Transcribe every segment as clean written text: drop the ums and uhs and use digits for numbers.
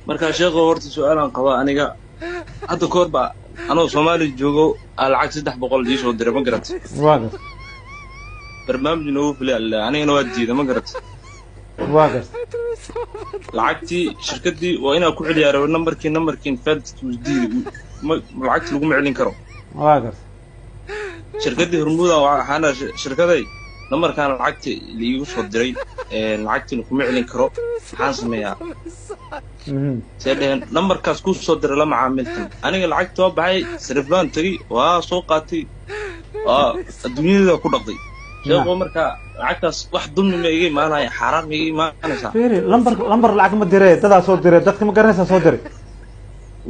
Marka sheekho, horta su-aalaan qabaa aniga. Hadda koor baa anoo Soomaaliya joogo aa lacag 300 ii soo diray, ma garat? Waa garta. Barnaamij noogu filay alle, anigana waa diida, ma garat? Waa garta. Lacagtii shirkaddii waa inaa ku celiyaa rabo nambarkii diiday, lacagtii laguma celin karo. Waa garta. Shirkaddii Hormuuda waxaana shirkaday nambarkaan lacagta laiigu soo diray, lacagtiina kuma celin karo, maxaan sameeyaa? See dheheen, nambarkaas kuu soo diray la macaamiltan. Aniga lacagta waa baxay, sariflaan tegey, waa soo qaatay, waa adduunyada ku dhaqday sheekho. Marka lacagtaas wax dulmi ma iga imaanaya? Xaaraan ma iga imaanaysaa? Fiiri, lambar lacag ma diree, dadaa soo diray. Dadka ma garanaysaa soo diray?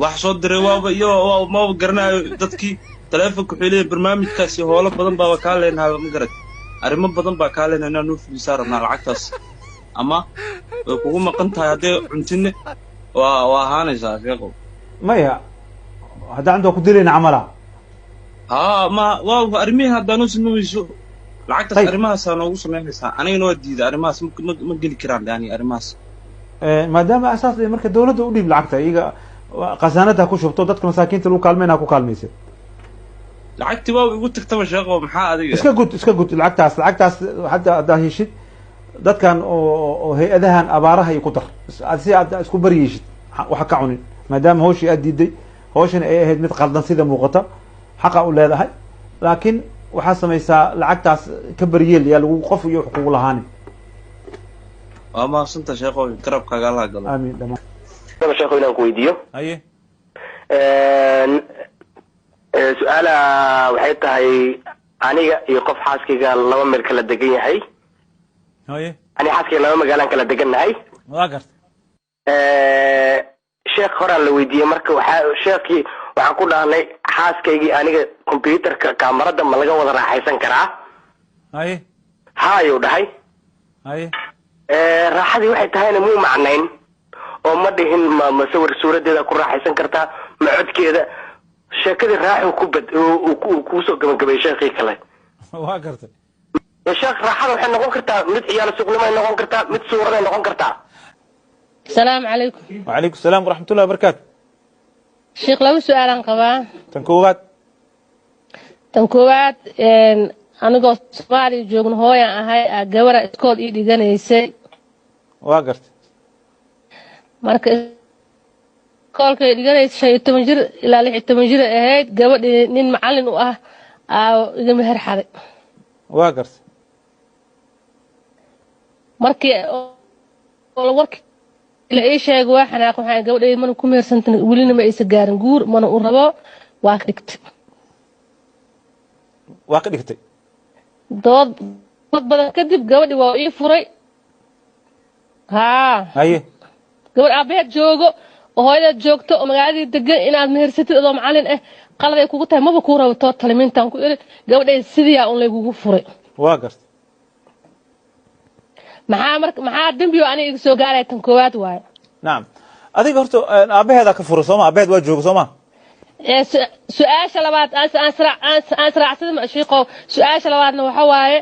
Wax soo diray waaba iyo waa maba garanayo. Dadkii taleefonka wuxuu leeyahay barnaamijkaasi hoolo badan baaba kaa leenahay, ma garat? Arrimo badan baa kaa leenahay, inaa noo fulisaa rabnaa lacagtaas, ama way kugu maqan tahay, haddee cuntinne waa ahaanaysaa sheekhow. Maya, haddaa cunta waa ku dilayna camala. Haa, ma waa arrimihii haddaa noo sameynayso lacagtaas. Arrimahaasaa noogu samaynaysaa, anigana waa diiday arrimahaas, ma geli karaan yani arrimahaas. Maadaama asaas marka dawladda u dhiib lacagta, iyaga khasaanada ha ku shubto, dadka masaakiinta lagu kaalmayna ha ku kaalmaysa. Lacagtii waa igu tagtaba sheekho, maxaa adiga? Iska gud, iska gud lacagtaas hadda haddaa heshid dadkan oo hay-adahan abaaraha iyo ku dar si aad isku bari yeeshid waxa ka cunin, maadaama hawshii aad diiday, hawshani ay ahayd mid qaldan sida muuqata, xaqa u leedahay, laakiin waxaa samaysaa lacagtaas ka baryeel yaa lagu qof iyo wax kugu lahaanin. Waa mahadsanta sheekho, garabkaaga Allah galo. Aamin dhamaan. Sheekhu, inaan ku weydiiyo. Haye. Su-aala waxay tahay, aniga iyo qof xaaskayga laba meel kala degan yahay. Haye. Aniga xaaskayga laba magaalaan kala degannahay. Waa garta. Sheekh horaan la weydiiyey, marka waxaa sheekii waxaan ku dhahnay, xaaskaygii aniga computerka kaamarada ma laga wada raaxaysan karaa? Haye. Haayuu dhahay. Haye. Raaxadii waxay tahayna muu macnayn oo ma dhihin ma sawir suuradeeda ku raaxaysan kartaa, ma codkeeda. Sheekadii raaxuu ku bad uu kuusoo gabagabay sheekhii kale. Waa gartay. Sheekh, raaxada waxay noqon kartaa mid ciyaal suuqnimay noqon kartaa, mid suuraday noqon kartaa. Asalaamu calaykum. وعليكم السلام ورحمة الله وبركاته. Sheekh, laba su-aalaan qabaa. Tan koowaad. Tan koowaad, anigoo Soomaaliya joogno, hooyan ahay, aa gabara iskool ii dhiganaysay. Waa gartay. Marka iskoolkay dhiganaysay 15 jir ilaa 16 jir ay ahayd gabadhii. Nin macallin u ah aa iga meher xaday. Waa gartay. Markii oo warkii la ii sheegay waa xanaaq. Waxaan gabadhay mana ku mehersantin, welina ma aysa gaarin guur, mana u rabo. Waa ka dhigtay. Waa ka dhigtay. Dood dood badan kadib gabadhii waa ii furay, haa. Haye. Gabadh aabaheed joogo oo hooyadeed joogto oo magaaladii degan inaad mehersatid adoo macallin ah qalad ay kugu tahay, maba kuu rabo too talimiintaan ku iri gabadhay, sidiyaa un laygugu furay. Waa gartay. Maxaa marka, maxaa dembi oo aniga iga soo gaaraya? Tan koowaad waayo. Nacam, adiga horta aabaheedaa ka fura sooma? Aabaheed waa jooga sooma? Su-aasha labaad aan israacsada shiiqow, su-aasha labaadna waxa waaye